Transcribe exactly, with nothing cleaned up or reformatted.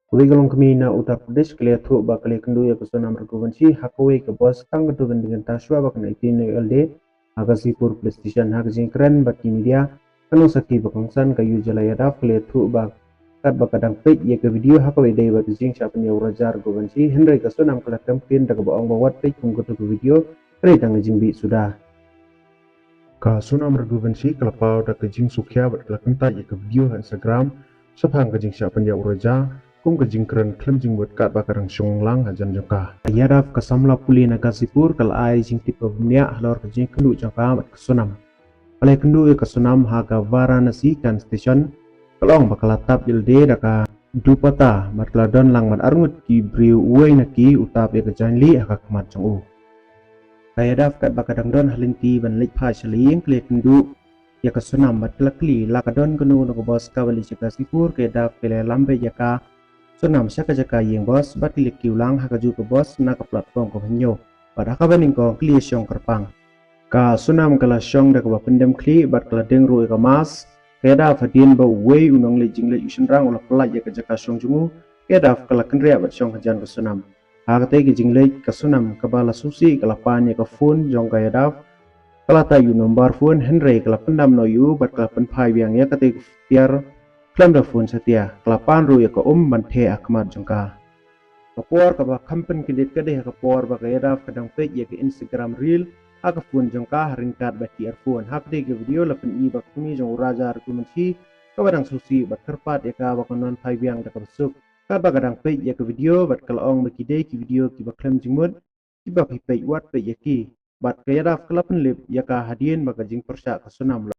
Kawei ka longkmie na Uttar Pradesh ka la ïathuh ba ka la ïakynduh ïa ka Sonam Raghuvanshi ha kawei ka bus tang katto katne kynta shuwa ba kan aiti noh ïalade ha Ghazipur Police Station. Ha ka jingkren bad ki media, ka nongsakhi ba kongsan ka Ujjwala Yadav ka la ïathuh ba katba ka dang peit ïa ka video ha kaba ïadei bad ka jingshah pynïap u Raja Raghuvanshi, hynrei ka Sonam ka la tem ktien da kaba ong ba wat peit kum kato ka video, ka dei tang ka jingbit suda. Ka Sonam Raghuvanshi ka la paw da ka jingsngewkhia bad ka la kyntait ïa ka video ha Instagram shaphang ka jingshah pynïap u Raja kum ka jingkren khlem jingmut katba ka dang shong lang hajan jong ka. Ka Yadav, ka samla pule na Ghazipur, ka la ai jingtip kaba bniah halor ka jingïakynduh jong ka bad ka Sonam. Ka la ïakynduh ïa ka Sonam ha ka Varanasi Can Station. Ka la ong ba ka la tap ïalade da ka dupatta bad ka la don lang bad arngut ki briew, uwei na ki u tap ïa ka jaiñli ha ka khmat jong u. Ka Yadav, katba ka dang don ha lynti ban leit phai sha la ïing, ka la ïakynduh ïa ka Sonam bad ka la kylli la ka don kano kano ka bus kaba leit sha Ghazipur. Ka Yadav ka la ïalam beit ïa ka Sonam sha ka jaka ïeng bus bad ki la kiew lang ha kajuh ka bus na ka platform kaba hynñiew bad ha kaba nyngkong ki la ïashong kyrpang. Ka Sonam ka la shong da kaba pyndem khlieh bad ka la deng ruh ïa ka mask. Ka Yadav, hadien ba uwei u nongleit jingleit u shynrang u la pyllait ïa ka jaka shong jong u, ka Yadav ka la kynriah bad shong hajan ka Sonam. Ha katei ka jingleit, ka Sonam kaba la sngewsih ka la pan ïa ka phone jong ka Yadav. Ka la tap ïa u nombar phone hynrei ka la pyndam noh ïa u bad ka la pynphai biang ïa katei ka tiar khlem da phone satia. Ka la pan ruh ïa ka um ban theh ha khmat jong ka. Ka por kaba kham pynkyndit ka dei ha ka por ba ka Yadav ka dang peit ïa ka Instagram reel ha ka phone jong ka ha ryngkat bad ki earphone. Ha katei ka video la pyni ba ka kmie jong u Raja Raghuvanshi kaba dang sngewsih bad kyrpad ïa ka ba kan wan phai biang da kaba suk. Katba ka dang peit ïa ka video bad ka la ong ba ki dei ki video kiba khlem jingmut, kiba phi peit wat peit ïa ki. Bad ka Yadav ka la pynlip ïa ka hadien ba ka jingpyrshah ka Sonam la